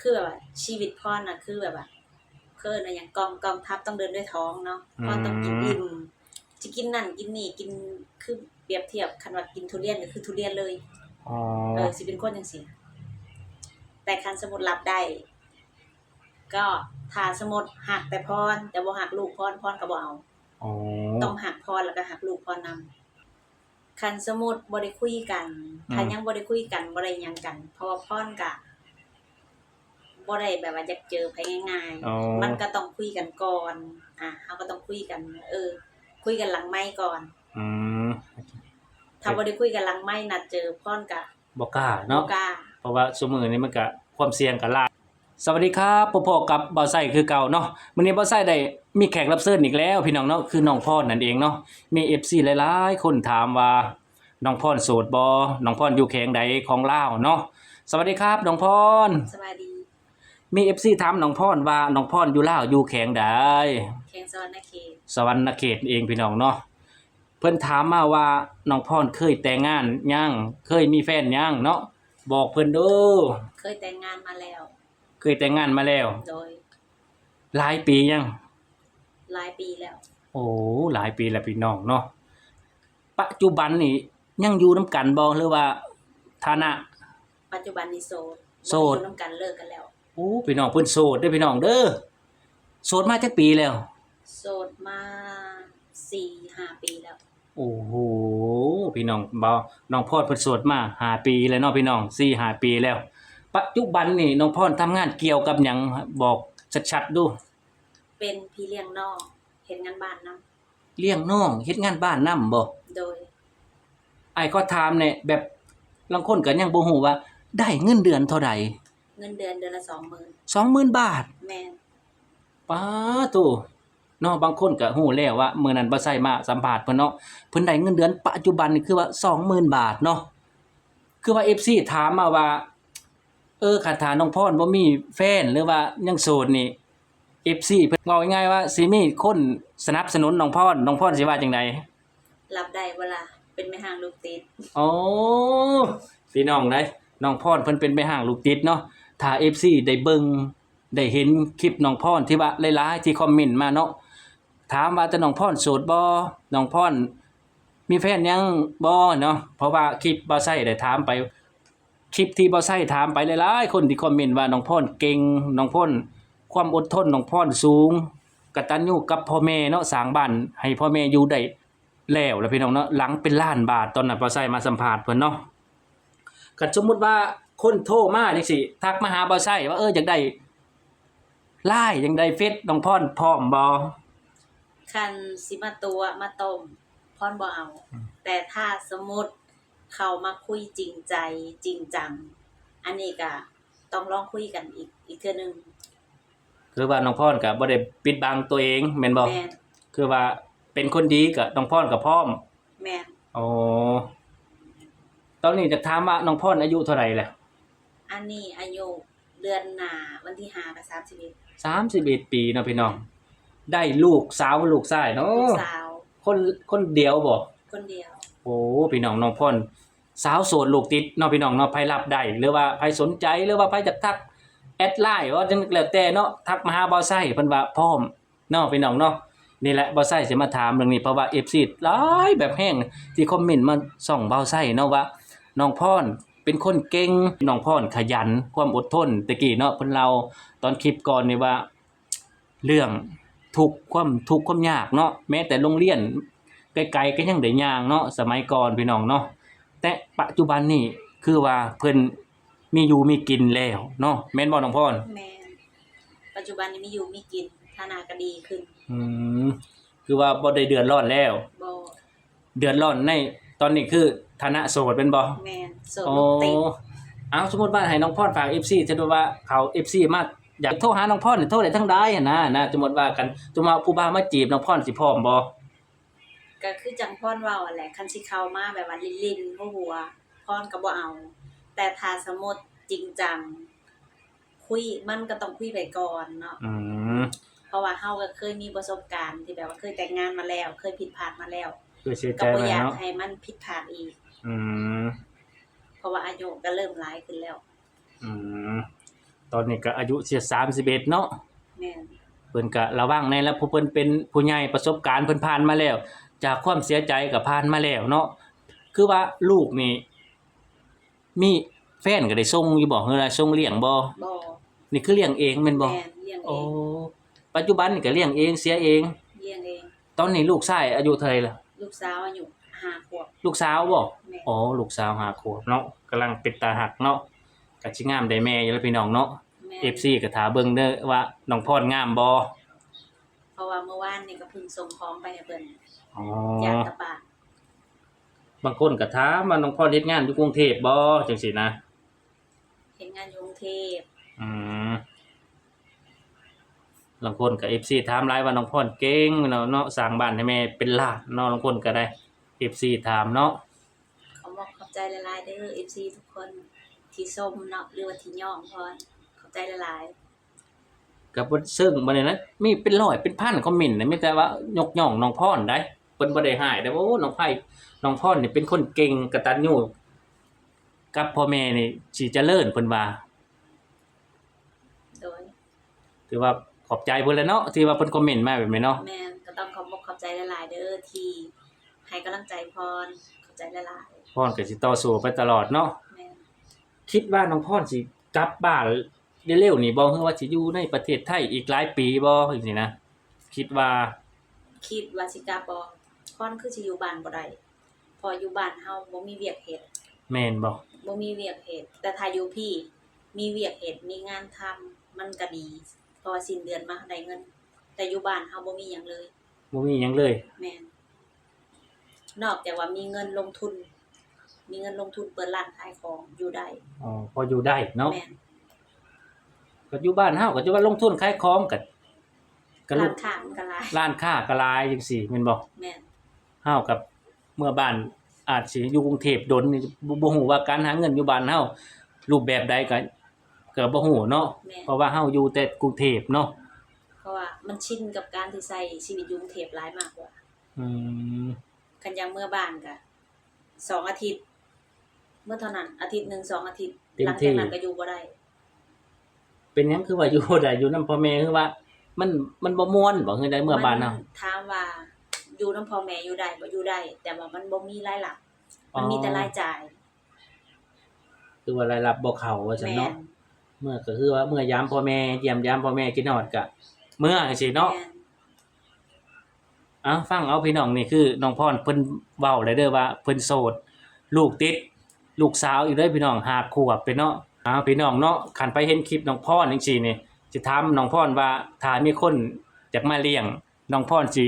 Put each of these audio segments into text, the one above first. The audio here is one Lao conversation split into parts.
ຄືແບບວ່າຊີວິດພອນນະ ຄືແບບວ່າ ເຂົາເອີ້ນວ່າຫຍັງ ກອງ ກອງທັບຕ້ອງເດີນດ້ວຍທ້ອງເນາະ ອືມ ພອນຕ້ອງກິນອີ່ມ ຊິກິນນັ້ນກິນນີ້ ກິນ ຄືປຽບທຽບ ຄັນວ່າກິນທຸລຽນກໍຄືທຸລຽນເລີຍ. ອໍ ເອີ ຊິເປັນຄົນຈັ່ງຊີ້. ແຕ່ຄັນສົມມຸດຮັບໄດ້ ກໍຖ້າສົມມຸດຮັກແຕ່ພອນ ແຕ່ບໍ່ຮັກລູກພອນ ພອນກໍບໍ່ເອົາ. ອໍ ຕ້ອງຮັກພອນ ແລ້ວກໍຮັກລູກພອນນຳ. ຄັນສົມມຸດບໍ່ໄດ້ຄຸຍກັນ ອືມ ຖ້າຍັງບໍ່ໄດ້ຄຸຍກັນ ບໍ່ໄດ້ຫຍັງກັນ ເພາະວ່າພອນກະບໍ່ໄດ້ແບບວ່າຢາກເຈີໃຜງ່າຍໆ ອໍ ມັນກໍຕ້ອງຄຸຍກັນກ່ອນ. ອາ ເຮົາກໍຕ້ອງຄຸຍກັນ ເອີ ຄຸຍກັນຫຼັງໄມກ່ອນ. ອືມ ຖ້າບໍ່ໄດ້ຄຸຍກັນຫຼັງໄມ ນັດເຈີພອນກະບໍ່ກ້າເນາະ ບໍ່ກ້າ ເພາະວ່າຊຸມື້ນີ້ມັນກະຄວາມສ່ຽງກະຫຼາຍ. ສະຫວັດດີຄັບ ພົບພໍ້ກັບບ່າວໄຊຄືເກົ່າເນາະ. ມື້ນີ້ບ່າວໄຊໄດ້ມີແຂກຮັບເຊີນອີກແລ້ວພີ່ນ້ອງເນາະ ຄືນ້ອງພອນນັ້ນເອງເນາະ. ມີເອັຟຊີຫຼາຍໆຄົນຖາມວ່າ ນ້ອງພອນໂສດບໍ່? ນ້ອງພອນຢູ່ແຂວງໃດຂອງລາວເນາະ? ສະຫວັດດີຄັບນ້ອງພອນ. ສະຫວັດດີ. ມີເອັຟຊີຖາມນ້ອງພອນວ່າ ນ້ອງພອນຢູ່ລາວຢູ່ແຂວງໃດ? ແຂວງສະຫວັນນະເຂດ. ສະຫວັນນະເຂດເອງພີ່ນ້ອງເນາະ. ເພິ່ນຖາມມາວ່າ ນ້ອງພອນເຄີຍແຕ່ງງານຍັງ? ເຄີຍມີແຟນຍັງເນາະ? ບອກເພິ່ນດູ. ເຄີຍແຕ່ງງານມາແລ້ວ. ເຄີຍແຕ່ງງານມາແລ້ວ. ໂດຍ. ຫຼາຍປີຍັງ? ຫຼາຍປີແລ້ວ. ໂອ້ ຫຼາຍປີແລ້ວພີ່ນ້ອງເນາະ. ປັດຈຸບັນນີ້ຍັງຢູ່ນຳກັນບໍ່ ຫຼືວ່າຖານະ? ປັດຈຸບັນນີ້ໂສດ. ໂສດ. ບໍ່ໄດ້ຢູ່ນຳກັນ ເລີກກັນແລ້ວ. ໂອ້ ພີ່ນ້ອງ ເພິ່ນໂສດເດີພີ່ນ້ອງເດີ. ໂສດມາຈັກປີແລ້ວ? ໂສດມາສີ່ຫ້າປີແລ້ວ. ໂອ້ໂຫ ພີ່ນ້ອງ ບໍ່ ນ້ອງພອນເພິ່ນໂສດມາຫ້າປີແລ້ວເນາະພີ່ນ້ອງ ສີ່ຫ້າປີແລ້ວ. ປັດຈຸບັນນີ້ນ້ອງພອນທຳງານກ່ຽວກັບຫຍັງ? ບອກຊັດໆດູ. ເປັນພີ່ລ້ຽງນ້ອງ ເຮັດງານບ້ານນຳ. ລ້ຽງນ້ອງ ເຮັດງານບ້ານນຳບໍ່? ໂດຍ. ອ້າຍຂໍຖາມແດ່ ແບບລາງຄົນກໍຍັງບໍ່ຮູ້ວ່າໄດ້ເງິນເດືອນເທົ່າໃດ? ເງິນເດືອນເດືອນລະສອງໝື່ນ. ສອງໝື່ນບາດ? ແມ່ນ. ປາໂທ້ ເນາະ ບາງຄົນກໍຮູ້ແລ້ວວ່າ ມື້ນັ້ນບ່າວໄຊມາສຳພາດເພິ່ນເນາະ ເພິ່ນໄດ້ເງິນເດືອນປັດຈຸບັນນີ້ຄືວ່າສອງໝື່ນບາດເນາະ. ຄືວ່າເອັຟຊີຖາມມາວ່າ ເອີ ຄັນຖ້ານ້ອງພອນບໍ່ມີແຟນ ຫຼືວ່າຍັງໂສດນີ້ ເອັຟຊີເພິ່ນ ເວົ້າງ່າຍໆວ່າຊິມີຄົນສະໜັບສະໜູນນ້ອງພອນ ນ້ອງພອນຊິວ່າຈັ່ງໃດ? ຮັບໄດ້ບໍ່ລະ? ເປັນແມ່ຮ້າງລູກຕິດ. ໂອ້ ພີ່ນ້ອງເອີຍ ນ້ອງພອນເພິ່ນເປັນແມ່ຮ້າງລູກຕິດເນາະ. ຖ້າເອັຟຊີໄດ້ເບິ່ງ ໄດ້ເຫັນຄລິບນ້ອງພອນທີ່ວ່າຫຼາຍໆທີ່ຄອມເມັນມາເນາະ ຖາມວ່າແຕ່ນ້ອງພອນໂສດບໍ່? ນ້ອງພອນມີແຟນຍັງບໍ່ເນາະ? ເພາະວ່າຄລິບບ່າວໄຊໄດ້ຖາມໄປ ຄລິບທີ່ບ່າວໄຊຖາມໄປຫຼາຍໆຄົນທີ່ຄອມເມັນວ່າ ນ້ອງພອນເກັ່ງ ນ້ອງພອນຄວາມອົດທົນ ນ້ອງພອນສູງ ກະຕັນຍູກັບພໍ່ແມ່ເນາະ ສ້າງບ້ານໃຫ້ພໍ່ແມ່ຢູ່ໄດ້ ແລ້ວລະພີ່ນ້ອງເນາະ ຫຼັງເປັນລ້ານບາດ. ຕອນນັ້ນບ່າວໄຊມາສຳພາດເພິ່ນເນາະ. ຄັນສົມມຸດວ່າຄົນໂທມາຈັ່ງຊີ້ ທັກມາຫາບ່າວໄຊວ່າ ເອີ ຢາກໄດ້ LINE ຢາກໄດ້ເຟສນ້ອງພອນ ພ້ອມບໍ່? ຄັນຊິມາຕົວະມາຕົ້ມ ພອນບໍ່ເອົາ. ອືມ. ແຕ່ຖ້າສົມມຸດເຂົ້າມາຄຸຍຈິງໃຈຈິງຈັງ ອັນນີ້ກະຕ້ອງລອງຄຸຍກັນອີກ ອີກເທື່ອໜຶ່ງ. ຄືວ່ານ້ອງພອນກໍບໍ່ໄດ້ປິດບັງຕົວເອງແມ່ນບໍ່? ແມ່ນ. ຄືວ່າເປັນຄົນດີກໍ ນ້ອງພອນກໍພ້ອມ. ແມ່ນ. ອໍ ຕອນນີ້ຈະຖາມວ່ານ້ອງພອນອາຍຸເທົ່າໃດແລ້ວ? ອັນນີ້ອາຍຸເດືອນໜ້າວັນທີຫ້າກໍສາມສິບເອັດ. ສາມສິບເອັດປີເນາະພີ່ນ້ອງ. ໄດ້ລູກສາວ ລູກຊາຍເນາະ? ລູກສາວ. ຄົນ ຄົນດຽວບໍ່? ຄົນດຽວ. ໂອ້ ພີ່ນ້ອງ ນ້ອງພອນ ສາວໂສດລູກຕິດເນາະພີ່ນ້ອງເນາະ. ໃຜຮັບໄດ້ ຫຼືວ່າໃຜສົນໃຈ ຫຼືວ່າໃຜຢາກທັກແອັດໄລນ໌ ວ່າຈັ່ງແລ້ວແຕ່ເນາະ ທັກມາຫາບ່າວໄຊ ເພິ່ນວ່າພ້ອມເນາະພີ່ນ້ອງເນາະ. ນີ້ແຫຼະ ບ່າວໄຊຊິມາຖາມເລື່ອງນີ້ ເພາະວ່າເອັຟຊີຫຼາຍແບບແຮງທີ່ຄອມເມັນມາຊ່ອງບ່າວໄຊເນາະວ່າ ນ້ອງພອນເປັນຄົນເກັ່ງ ນ້ອງພອນຂະຫຍັນ ຄວາມອົດທົນ. ແຕ່ກີ້ເນາະ ເພິ່ນເລົ່າຕອນຄລິບກ່ອນນີ້ວ່າ ເລື່ອງທຸກ ຄວາມທຸກຄວາມຍາກເນາະ ແມ້ແຕ່ໂຮງຮຽນໄກໆກໍຍັງໄດ້ຍ່າງເນາະ ສະໄໝກ່ອນພີ່ນ້ອງເນາະ. ແຕ່ປັດຈຸບັນນີ້ຄືວ່າເພິ່ນມີຢູ່ມີກິນແລ້ວເນາະ ແມ່ນບໍ່ນ້ອງພອນ? ແມ່ນ. ປັດຈຸບັນນີ້ມີຢູ່ມີກິນ ຖານະກໍດີຂຶ້ນ. ອືມ ຄືວ່າບໍ່ໄດ້ເດືອດຮ້ອນແລ້ວ? ບໍ່. ເດືອດຮ້ອນໃນຕອນນີ້ຄືຖານະໂສດແມ່ນບໍ່? ແມ່ນ ໂສດ ອໍ ລູກຕິດ. ເອົາ ສົມມຸດວ່າໃຫ້ນ້ອງພອນຝາກເອັຟຊີ ສົມມຸດວ່າເຂົາເອັຟຊີມາຢາກໂທຫານ້ອງພອນ ໂທໄດ້ທາງໃດຫັ້ນນະ ນະ ສົມມຸດວ່າກັນ ສົມມຸດວ່າຜູ້ບ່າວມາຈີບ ນ້ອງພອນຊິພ້ອມບໍ່? ກໍຄືຈັ່ງພອນເວົ້າຫັ້ນແຫຼະ ຄັນຊິເຂົ້າມາແບບວ່າຫຼິ້ນໆ ຫົວໆ ພອນກໍບໍ່ເອົາ. ແຕ່ຖ້າສົມມຸດຈິງຈັງ ຄຸຍ ມັນກໍຕ້ອງຄຸຍໄປກ່ອນເນາະ. ອືມ ເພາະວ່າເຮົາກໍເຄີຍມີປະສົບການທີ່ແບບວ່າເຄີຍແຕ່ງງານມາແລ້ວ ເຄີຍຜິດພາດມາແລ້ວ ກໍບໍ່ຢາກໃຫ້ມັນຜິດພາດອີກ. ອືມ ເພາະວ່າອາຍຸກໍເລີ່ມຫຼາຍຂຶ້ນແລ້ວ. ອືມ ຕອນນີ້ກໍອາຍຸສິບ ສາມສິບເອັດເນາະ. ແມ່ນ. ເພິ່ນກໍລະວັງແດ່ລະ ເພາະເພິ່ນເປັນຜູ້ໃຫຍ່ ປະສົບການເພິ່ນຜ່ານມາແລ້ວ ຈາກຄວາມເສຍໃຈກໍຜ່ານມາແລ້ວເນາະ. ຄືວ່າລູກນີ້ ມີແຟນກໍໄດ້ສົ່ງຢູ່ບໍ່ ຫຼືວ່າສົ່ງລ້ຽງບໍ່? ບໍ່. ນີ້ຄືລ້ຽງເອງແມ່ນບໍ່? ແມ່ນ ລ້ຽງເອງ. ໂອ້ ປັດຈຸບັນນີ້ກໍລ້ຽງເອງ ເສຍເອງ? ລ້ຽງເອງ. ຕອນນີ້ລູກຊາຍອາຍຸເທົ່າໃດລະ? ລູກສາວອາຍຸຫ້າຂວບ. ລູກສາວບໍ່? ແມ່ນ. ໂອ້ ລູກສາວຫ້າຂວບເນາະ ກຳລັງເປັນຕາຮັກເນາະ. ກໍຊິງາມໄດ້ແມ່ຢູ່ລະພີ່ນ້ອງເນາະ. ແມ່ນ. ເອັຟຊີກໍຖ້າເບິ່ງເດີວ່ານ້ອງພອນງາມບໍ່? ເພາະວ່າມື້ວານນີ້ກໍເພິ່ງສົ່ງຂອງໄປໃຫ້ເພິ່ນ. ອໍ ຢ້ານຕະປາກ. ບາງຄົນກໍຖາມວ່ານ້ອງພອນເຮັດງານຢູ່ກຸງເທບບໍ່ ຈັ່ງຊີ້ນະ. ເຮັດງານຢູ່ກຸງເທບ. ອືມ ລາງຄົນກໍ ເອັຟຊີ ຖາມຫຼາຍວ່ານ້ອງພອນເກັ່ງເນາະ ເນາະ ສ້າງບ້ານໃຫ້ແມ່ເປັນລ້ານເນາະ. ລາງຄົນກໍໄດ້ ເອັຟຊີ ຖາມເນາະ. ຂໍຂອບໃຈຫຼາຍໆເດີ ເອັຟຊີ ທຸກຄົນທີ່ຊົມເນາະ ຫຼືວ່າທີ່ຍ້ອງພອນ ຂອບໃຈຫຼາຍໆ. ກໍບໍ່ເຊີງບໍ່ໄດ້ນະ ມີເປັນຮ້ອຍເປັນພັນຄອມເມັນນະ ມີແຕ່ວ່າຍົກຍ້ອງນ້ອງພອນໃດ໋. ເພິ່ນບໍ່ໄດ້ຮ້າຍໃດ໋ ໂອ້ ນ້ອງໄພ ນ້ອງພອນນີ້ເປັນຄົນເກັ່ງ ກະຕັນຍູກັບພໍ່ແມ່ນີ້ຊິຈະເລີນ ເພິ່ນວ່າ. ໂດຍ. ຖືວ່າຂອບໃຈເພິ່ນແຫຼະເນາະ ທີ່ວ່າເພິ່ນຄອມເມັນມາແບບນີ້ເນາະ. ແມ່ນ. ກໍຕ້ອງຂອບອົກຂອບໃຈຫຼາຍໆເດີ ທີ່ໃຫ້ກຳລັງໃຈພອນ. ຂອບໃຈຫຼາຍໆ. ພອນກໍຊິຕໍ່ສູ້ໄປຕະຫຼອດເນາະ. ແມ່ນ. ຄິດວ່ານ້ອງພອນຊິກັບບ້ານເລັວໆນີ້ບໍ່ ຫຼືວ່າຊິຢູ່ໃນປະເທດໄທອີກຫຼາຍປີບໍ່ ຈັ່ງຊີ້ນະ? ຄິດວ່າ ຄິດວ່າຊິກັບບໍ່? ພອນຄືຊິຢູ່ບ້ານບໍ່ໄດ້ ເພາະຢູ່ບ້ານເຮົາບໍ່ມີວຽກເຮັດ. ແມ່ນບໍ່? ບໍ່ມີວຽກເຮັດ ແຕ່ຖ້າຢູ່ພີ້ມີວຽກເຮັດ ມີງານທຳ ມັນກໍດີ ເພາະວ່າສິ້ນເດືອນມາໄດ້ເງິນ. ແຕ່ຢູ່ບ້ານເຮົາບໍ່ມີຫຍັງເລີຍ. ບໍ່ມີຫຍັງເລີຍ. ແມ່ນ. ນອກຈາກວ່າມີເງິນລົງທຶນ ມີເງິນລົງທຶນເປີດຮ້ານຂາຍຂອງ ຢູ່ໄດ້. ອໍ ພໍຢູ່ໄດ້ເນາະ. ແມ່ນ. ກໍຢູ່ບ້ານເຮົາກໍຈະວ່າລົງທຶນຂາຍຂອງກໍ ກໍ ຮ້ານຄ້າມັນກໍຫຼາຍ ຮ້ານຄ້າກໍຫຼາຍຈັ່ງຊີ້ແມ່ນບໍ່? ແມ່ນ. ເຮົາກັບເມືອບ້ານ ອາດຊິຢູ່ກຸງເທບດົນ ບໍ່ ບໍ່ຮູ້ວ່າການຫາເງິນຢູ່ບ້ານເຮົາຮູບແບບໃດກໍ ກໍບໍ່ຮູ້ເນາະ. ແມ່ນ. ເພາະວ່າເຮົາຢູ່ແຕ່ກຸງເທບເນາະ. ເພາະວ່າມັນຊິນກັບການທີ່ໃຊ້ຊີວິດຢູ່ກຸງເທບຫຼາຍມາກກວ່າ. ອືມ. ຄັນຢາກເມືອບ້ານກະສອງອາທິດ ເມືອເທົ່ານັ້ນ ອາທິດໜຶ່ງສອງອາທິດ ເຕັມທີ່ ຫຼັງຈາກນັ້ນກະຢູ່ບໍ່ໄດ້. ເປັນຫຍັງຄືວ່າຢູ່ບໍ່ໄດ້ ຢູ່ນຳພໍ່ແມ່ ຄືວ່າມັນ ມັນບໍ່ມ່ວນບໍ່ ຄືໃດເມືອບ້ານເຮົາ? ມັນ ຖາມວ່າຢູ່ນຳພໍ່ແມ່ຢູ່ໄດ້ບໍ່? ຢູ່ໄດ້ ແຕ່ວ່າມັນບໍ່ມີລາຍຮັບ ອໍ ມັນມີແຕ່ລາຍຈ່າຍ. ຄືວ່າລາຍຮັບບໍ່ເຂົ້າວ່າຊັ້ນເນາະ. ແມ່ນ. ເມືອກໍຄືວ່າເມືອຢາມພໍ່ແມ່ ຢ້ຽມຢາມພໍ່ແມ່ ຄິດຮອດກະເມືອ ຈັ່ງຊີ້ເນາະ. ແມ່ນ. ເອົາ ຟັງເອົາພີ່ນ້ອງ ນີ້ຄືນ້ອງພອນເພິ່ນເວົ້າແລ້ວເດີວ່າເພິ່ນໂສດ ລູກຕິດ ລູກສາວອີກເດີພີ່ນ້ອງ ຫ້າຂວບເປັນເນາະ. ເອົາ ພີ່ນ້ອງເນາະ ຄັນໃຜເຫັນຄລິບນ້ອງພອນຈັ່ງຊີ້ນີ້ ຊິຖາມນ້ອງພອນວ່າ ຖ້າມີຄົນຢາກມາລ້ຽງ ນ້ອງພອນຊິ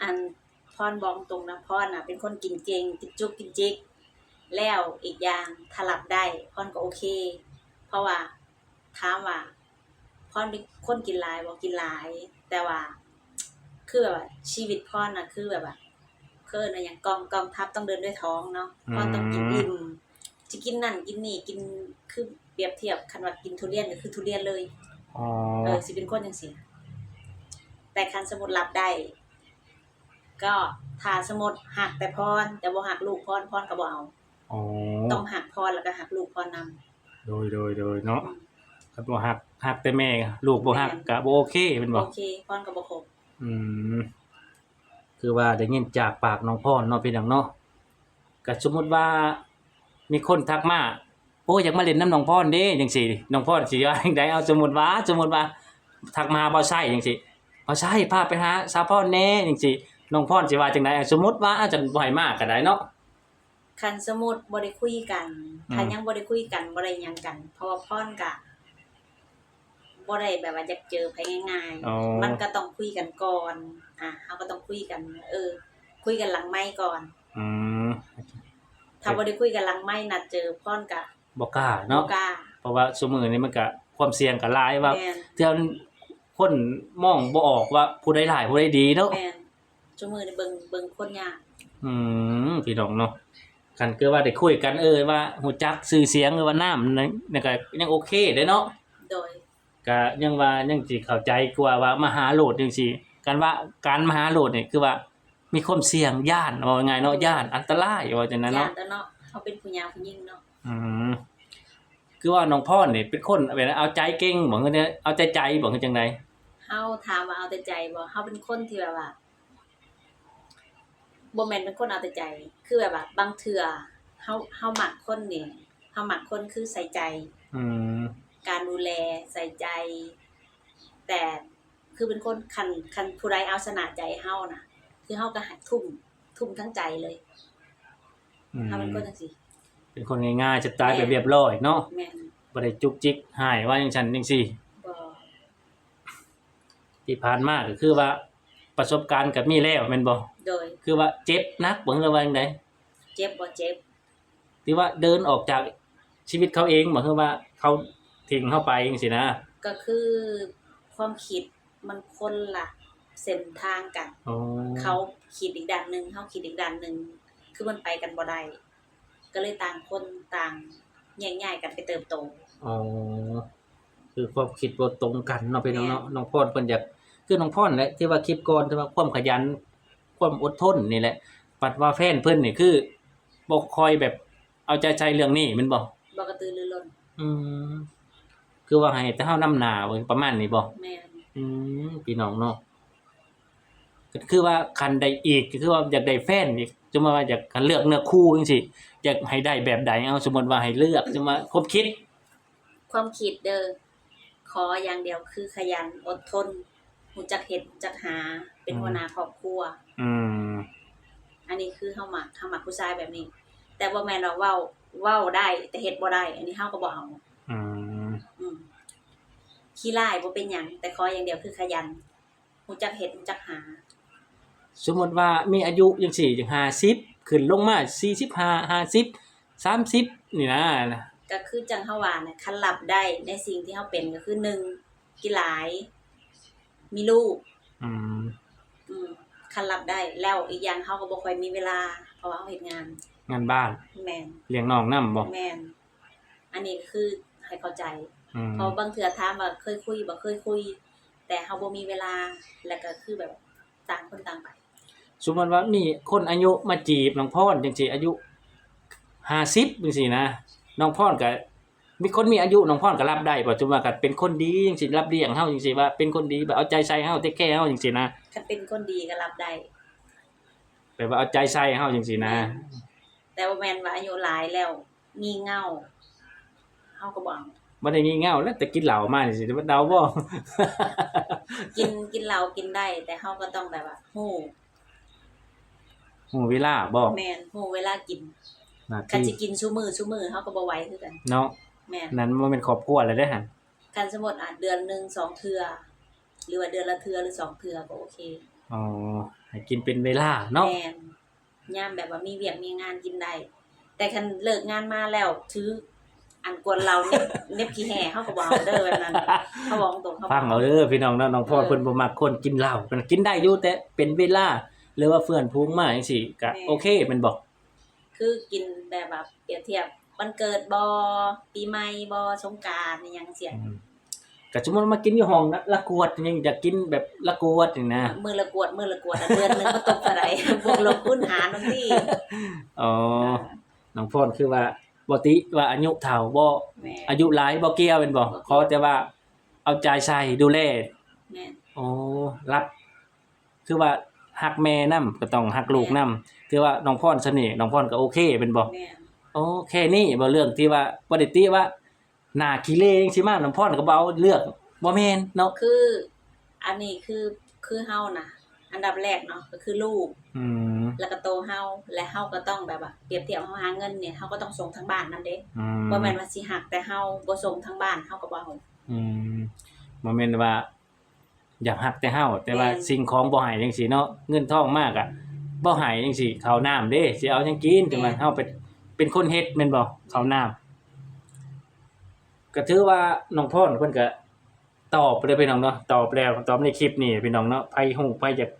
ອັນ ພອນບອກຕົງນະ ພອນນະເປັນຄົນກິນເກັ່ງ ກິນຈຸກກິນຈິກ ແລ້ວອີກຢ່າງຖ້າຮັບໄດ້ ພອນກໍໂອເຄ ເພາະວ່າ ຖາມວ່າພອນເປັນຄົນກິນຫຼາຍບໍ່? ກິນຫຼາຍ ແຕ່ວ່າ ຄືແບບວ່າຊີວິດພອນນະ ຄືແບບວ່າ ເຂົາເອີ້ນວ່າຫຍັງ ກອງ ກອງທັບຕ້ອງເດີນດ້ວຍທ້ອງເນາະ. ອືມ. ພອນຕ້ອງກິນອີ່ມ ຊິກິນນັ້ນກິນນີ້ ກິນ ຄືປຽບທຽບ ຄັນວ່າກິນທຸລຽນກໍຄືທຸລຽນເລີຍ. ອໍ. ເອີ ຊິເປັນຄົນຈັ່ງຊີ້. ແຕ່ຄັນສົມມຸດຮັບໄດ້ ກໍຖ້າສົມມຸດຮັກແຕ່ພອນ ແຕ່ບໍ່ຮັກລູກພອນ ພອນກໍບໍ່ເອົາ. ອໍ. ຕ້ອງຮັກພອນ ແລ້ວກໍຮັກລູກພອນນຳ. ໂດຍ ໂດຍ ໂດຍເນາະ. ອືມ. ຄັນບໍ່ຮັກ ຮັກແຕ່ແມ່ ລູກບໍ່ຮັກ ແມ່ນ ກໍບໍ່ໂອເຄແມ່ນບໍ່? ໂອເຄ ພອນກໍບໍ່ຄົບ. ອືມ. ຄືວ່າໄດ້ຍິນຈາກປາກນ້ອງພອນເນາະ ພີ່ນ້ອງເນາະ. ກໍສົມມຸດວ່າມີຄົນທັກມາ ໂອ້ ຢາກມາຫຼິ້ນນຳນ້ອງພອນເດ້ ຈັ່ງຊີ້ ນ້ອງພອນຊິວ່າຈັ່ງໃດ? ເອົາ ສົມມຸດວ່າ ສົມມຸດວ່າທັກມາຫາບ່າວໄຊຈັ່ງຊີ້ ບ່າວໄຊ ພາໄປຫາສາວພອນແດ່ ຈັ່ງຊີ້ ນ້ອງພອນຊິວ່າຈັ່ງໃດ? ສົມມຸດວ່າ ອາ ຈະບໍ່ໃຫ້ມາກໍໄດ້ເນາະ. ຄັນສົມມຸດບໍ່ໄດ້ຄຸຍກັນ ອືມ ຖ້າຍັງບໍ່ໄດ້ຄຸຍກັນ ບໍ່ໄດ້ຫຍັງກັນ ເພາະວ່າພອນກະ ບໍ່ໄດ້ແບບວ່າຢາກເຈີໃຜງ່າຍໆ. ອໍ. ມັນກໍຕ້ອງຄຸຍກັນກ່ອນ ອາ ເຮົາກໍຕ້ອງຄຸຍກັນ ເອີ ຄຸຍກັນຫຼັງໄມກ່ອນ. ອືມ. ຖ້າບໍ່ໄດ້ຄຸຍກັນຫຼັງໄມ ນັດເຈີ ພອນກໍບໍ່ກ້າເນາະ ບໍ່ກ້າ ເພາະວ່າຊຸມື້ນີ້ມັນກໍຄວາມສ່ຽງກໍຫຼາຍ ວ່າ ແມ່ນ ເທື່ອຄົນມອງບໍ່ອອກວ່າຜູ້ໃດຮ້າຍຜູ້ໃດດີເນາະ. ແມ່ນ. ຊຸມື້ນີ້ເບິ່ງ ເບິ່ງຄົນຍາກ. ອືມ ພີ່ນ້ອງເນາະ ຄັນຄືວ່າໄດ້ຄຸຍກັນ ເອີ ວ່າຮູ້ຈັກຊື່ສຽງ ຫຼືວ່ານາມ ນັ້ນກໍຍັງໂອເຄເດ້ເນາະ. ໂດຍ. ກະຍັງວ່າຍັງຊິເຂົ້າໃຈກວ່າວ່າມາຫາໂລດຈັ່ງຊີ້ ການວ່າ ການມາຫາໂລດນີ້ຄືວ່າມີຄວາມສ່ຽງ ຢ້ານ ເວົ້າງ່າຍໆເນາະ. ໂດຍ. ຢ້ານ ອັນຕະລາຍ ວ່າຈັ່ງນັ້ນເນາະ. ຢ້ານແລ້ວເນາະ ເຮົາເປັນຜູ້ຍາຜູ້ຍິງເນາະ. ອືມ. ຄືວ່ານ້ອງພອນນີ້ເປັນຄົນແບບເອົາໃຈເກັ່ງບໍ່ ຫຼືເອົາແຕ່ໃຈບໍ່ ຫຼືຈັ່ງໃດ? ເຮົາຖາມວ່າເອົາແຕ່ໃຈບໍ່? ເຮົາເປັນຄົນທີ່ແບບວ່າ ບໍ່ແມ່ນເປັນຄົນເອົາແຕ່ໃຈ ຄືແບບວ່າບາງເທື່ອເຮົາ ເຮົາມັກຄົນນີ້ ເຮົາມັກຄົນຄືໃສ່ໃຈ ອືມ ການດູແລ ໃສ່ໃຈ ແຕ່ຄືເປັນຄົນ ຄັນ ຄັນຜູ້ໃດເອົາຊະນະໃຈເຮົານະ ຄືເຮົາກໍໃຫ້ທຸ່ມ ທຸ່ມທັງໃຈເລີຍ ອືມ ເຮົາເປັນຄົນຈັ່ງຊີ້ ເປັນຄົນງ່າຍໆ ສະໄຕແບບ ແມ່ນ ຮຽບຮ້ອຍເນາະ ແມ່ນ ບໍ່ໄດ້ຈຸກຈິກຮ້າຍວ່າຈັ່ງຊັ້ນຈັ່ງຊີ້ ບໍ່ ທີ່ຜ່ານມາກໍຄືວ່າປະສົບການກໍມີແລ້ວແມ່ນບໍ່? ໂດຍ ຄືວ່າເຈັບໜັກບໍ່ ຫຼືວ່າຈັ່ງໃດ? ເຈັບບໍ່ເຈັບ ທີ່ວ່າເດີນອອກຈາກຊີວິດເຂົາເອງບໍ່ ຄືວ່າເຂົາຖິ້ມເຮົາໄປຈັ່ງຊີ້ນະ? ກໍຄືຄວາມຄິດມັນຄົນລະເສັ້ນທາງກັນ ອໍ ເຂົາຄິດອີກດ້ານໜຶ່ງ ເຮົາຄິດອີກດ້ານໜຶ່ງ ຄືມັນໄປກັນບໍ່ໄດ້ ກໍເລີຍຕ່າງຄົນຕ່າງແຍກຍ້າຍກັນໄປເຕີບໂຕ ອໍ ຄືຄວາມຄິດບໍ່ຕົງກັນເນາະ ພີ່ນ້ອງເນາະ ແມ່ນ ນ້ອງພອນເພິ່ນຢາກ ຄືນ້ອງພອນແຫຼະ ທີ່ວ່າຄລິບກ່ອນ ທີ່ວ່າຄວາມຂະຫຍັນ ຄວາມອົດທົນນີ້ແຫຼະ ບັດວ່າແຟນເພິ່ນນີ້ຄືບໍ່ຄ່ອຍແບບເອົາໃຈໃສ່ເລື່ອງນີ້ແມ່ນບໍ່? ບໍ່ກະຕືລືລົ້ນ ອືມ ຄືວ່າໃຫ້ແຕ່ເຮົານຳໜ້າ ປະມານນີ້ບໍ່? ແມ່ນ ອືມ ພີ່ນ້ອງເນາະ ກໍຄືວ່າຄັນໄດ້ອີກ ກໍຄືວ່າຢາກໄດ້ແຟນອີກ ສົມມຸດວ່າຢາກ ຄັນເລືອກເນື້ອຄູ່ຈັ່ງຊີ້ ຢາກໃຫ້ໄດ້ແບບໃດ? ເອົາ ສົມມຸດວ່າໃຫ້ເລືອກ ສົມມຸດວ່າຄວາມຄິດ ຄວາມຄິດເດີ ຂໍຢ່າງດຽວຄືຂະຫຍັນ ອົດທົນ ຮູ້ຈັກເຮັດ ຮູ້ຈັກຫາ ເປັນ ອືມ ຫົວໜ້າຄອບຄົວ ອືມ ອັນນີ້ຄືເຮົາມັກ ເຮົາມັກຜູ້ຊາຍແບບນີ້ ແຕ່ບໍ່ແມ່ນວ່າເວົ້າ ເວົ້າໄດ້ແຕ່ເຮັດບໍ່ໄດ້ ອັນນີ້ເຮົາກໍບໍ່ເອົາ ອືມ ອືມ ຂີ້ລ້າຍບໍ່ເປັນຫຍັງ ແຕ່ຂໍຢ່າງດຽວຄືຂະຫຍັນ ຮູ້ຈັກເຮັດ ຮູ້ຈັກຫາ ສົມມຸດວ່າມີອາຍຸຈັ່ງຊີ້ ຈັ່ງຫ້າສິບ ຂຶ້ນລົງມາ ສີ່ສິບຫ້າ ຫ້າສິບ ສາມສິບ ນີ້ນະ ກໍຄືຈັ່ງເຮົາວ່ານະ ຄັນຮັບໄດ້ໃນສິ່ງທີ່ເຮົາເປັນ ກໍຄື ໜຶ່ງ ກິນຫຼາຍ ມີລູກ ອືມ ອືມ ຄັນຮັບໄດ້ ແລ້ວອີກຢ່າງເຮົາກໍບໍ່ຄ່ອຍມີເວລາ ເພາະວ່າເຮົາເຮັດງານ ງານບ້ານ ແມ່ນ ລ້ຽງນ້ອງນຳບໍ່? ແມ່ນ ອັນນີ້ກໍຄືໃຫ້ເຂົ້າໃຈ ອືມ ເພາະບາງເທື່ອຖາມວ່າເຄີຍຄຸຍບໍ່? ເຄີຍຄຸຍ ແຕ່ເຮົາບໍ່ມີເວລາ ແລ້ວກໍຄືແບບຕ່າງຄົນຕ່າງໄປ ສົມມຸດວ່າມີຄົນອາຍຸມາຈີບນ້ອງພອນຈັ່ງຊີ້ ອາຍຸຫ້າສິບຈັ່ງຊີ້ນະ ນ້ອງພອນກໍ ມີຄົນມີອາຍຸ ນ້ອງພອນກໍຮັບໄດ້ບໍ່? ສົມມຸດວ່າຄັນເປັນຄົນດີຈັ່ງຊີ້ ຮັບລ້ຽງເຮົາຈັ່ງຊີ້ ວ່າເປັນຄົນດີ ແບບເອົາໃຈໃສ່ເຮົາ ເທກແຄເຮົາຈັ່ງຊີ້ນະ ຄັນເປັນຄົນດີກໍຮັບໄດ້ ແບບວ່າເອົາໃຈໃສ່ເຮົາຈັ່ງຊີ້ນະ ແມ່ນ ແຕ່ບໍ່ແມ່ນວ່າອາຍຸຫຼາຍແລ້ວ ງີ່ເຫງົ້າ ເຮົາກໍບໍ່ເອົາ ບໍ່ໄດ້ງີ່ເຫງົ້າແຫຼະ ແຕ່ກິນເຫຼົ້າມານີ້ຊິເອົາບໍ່? ກິນ ກິນເຫຼົ້າກິນໄດ້ ແຕ່ເຮົາກໍຕ້ອງແບບວ່າຮູ້ ຮູ້ເວລາບໍ່? ແມ່ນ ຮູ້ເວລາກິນ ໜ້າທີ່ ຄັນຊິກິນຊຸມື້ ຊຸມື້ເຮົາກໍບໍ່ໄຫວຄືກັນເນາະ ແມ່ນ ນັ້ນບໍ່ແມ່ນຄອບຄົວແລ້ວເດ້ຫັ້ນ ຄັນສົມມຸດ ອາ ເດືອນໜຶ່ງສອງເທື່ອ ຫຼືວ່າເດືອນລະເທື່ອ ຫຼືສອງເທື່ອກໍໂອເຄ ອໍ ໃຫ້ກິນເປັນເວລາເນາະ ແມ່ນ ຍາມແບບວ່າມີວຽກມີງານກິນໄດ້ ແຕ່ຄັນເລີກງານມາແລ້ວຖື ອັນ ກວດເຫຼົ້າ ເໜັບ ເໜັບຂີ້ແຮ່ ເຮົາກໍບໍ່ເອົາເດີ ແບບນັ້ນ ເຮົາເວົ້າຕົງໆ ເຮົາ ຟັງເອົາເດີພີ່ນ້ອງເນາະ ນ້ອງພອນ ເອີ ເພິ່ນບໍ່ມັກຄົນກິນເຫຼົ້າ ເພິ່ນກິນໄດ້ຢູ່ ແຕ່ເປັນເວລາ ຫຼືວ່າເພື່ອນຝູງມາຈັ່ງຊີ້ ກະ ແມ່ນ ໂອເຄແມ່ນບໍ່? ຄືກິນແບບວ່າປຽບທຽບວັນເກີດບໍ່ ປີໃໝ່ບໍ່ ສົງການອີ່ຫຍັງຊີ້ ອືມ ກໍສົມມຸດມາກິນຢູ່ຫ້ອງນະ ລະກວດ ຍັງຢາກກິນແບບລະກວດນີ້ນະ ມື້ລະກວດ ມື້ລະກວດ ເດືອນໜຶ່ງມັນຕົກເທົ່າໃດ ບວກລົບຄູນຫານມັນຕິ ອໍ ເອີ ນ້ອງພອນຄືວ່າ ບໍ່ຕິວ່າອາຍຸເຖົ້າບໍ່ ແມ່ນ ອາຍຸຫຼາຍບໍ່ກ່ຽວແມ່ນບໍ່? ບໍ່ກ່ຽວ ຂໍແຕ່ວ່າເອົາໃຈໃສ່ດູແລ ແມ່ນ ໂອ້ ຮັບ ຄືວ່າຮັກແມ່ນຳ ກໍຕ້ອງຮັກລູກນຳ ແມ່ນ ຖືວ່ານ້ອງພອນສ່ຳນີ້ ນ້ອງພອນກໍໂອເຄແມ່ນບໍ່? ແມ່ນ ໂອ້ ແຄ່ນີ້ບໍ່ ເລື່ອງທີ່ວ່າບໍ່ໄດ້ຕິວ່າໜ້າຂີ້ເລຈັ່ງຊີ້ມາ ນ້ອງພອນກໍບໍ່ເອົາເລືອກ ບໍ່ແມ່ນເນາະ ຄື ອັນນີ້ຄື ຄືເຮົານະ ອັນດັບແລກເນາະ ກໍຄືລູກ ອືມ ແລ້ວກໍໂຕເຮົາ ແລະເຮົາກໍຕ້ອງແບບວ່າ ປຽບທຽບເຮົາຫາເງິນນີ້ ເຮົາກໍຕ້ອງສົ່ງທາງບ້ານນຳເດ້ ອືມ ບໍ່ແມ່ນວ່າຊິຮັກແຕ່ເຮົາ ບໍ່ສົ່ງທາງບ້ານ ເຮົາກໍບໍ່ເອົາ ອືມ ບໍ່ແມ່ນວ່າ ຢາກຮັກແຕ່ເຮົາ ແຕ່ວ່າ ແມ່ນ ສິ່ງຂອງບໍ່ໃຫ້ຈັ່ງຊີ້ເນາະ ເງິນທອງມາກະບໍ່ໃຫ້ຈັ່ງຊີ້ ເຂົ້ານ້ຳເດ້ ຊິເອົາຫຍັງກິນ ແມ່ນ ຈັ່ງວ່າເຮົາເປັນ ເປັນຄົນເຮັດແມ່ນບໍ່? ເຂົ້ານ້ຳ ກໍຖືວ່ານ້ອງພອນເພິ່ນກະຕອບແລ້ວພີ່ນ້ອງເນາະ ຕອບແລ້ວ ຕອບໃນຄລິບນີ້ພີ່ນ້ອງເນາະ ໃຜຮູ້ໃຜຢາກ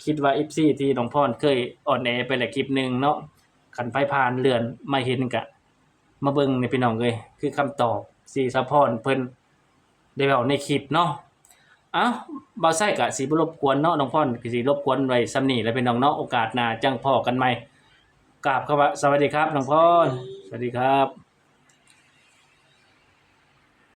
ຄິດວ່າເອັຟຊີທີ່ນ້ອງພອນເຄີຍອອນແອໄປແລ້ວຄລິບໜຶ່ງເນາະ ຄັນໃຜຜ່ານເລື່ອນມາເຫັນກະ ມາເບິ່ງນີ້ພີ່ນ້ອງເອີຍ ຄືຄຳຕອບທີ່ສາວພອນເພິ່ນໄດ້ເວົ້າໃນຄລິບເນາະ. ເອົ້າ ບ່າວໄຊກະຊິບໍ່ລົບກວນເນາະ ນ້ອງພອນກະຊິລົບກວນໄວ້ສ່ຳນີ້ແຫຼະພີ່ນ້ອງເນາະ ໂອກາດໜ້າຈັ່ງພໍ້ກັນໃໝ່. ກາບຄຳວ່າສະຫວັດດີຄັບນ້ອງພອນ. ສະຫວັດດີ ສະຫວັດດີຄັບ.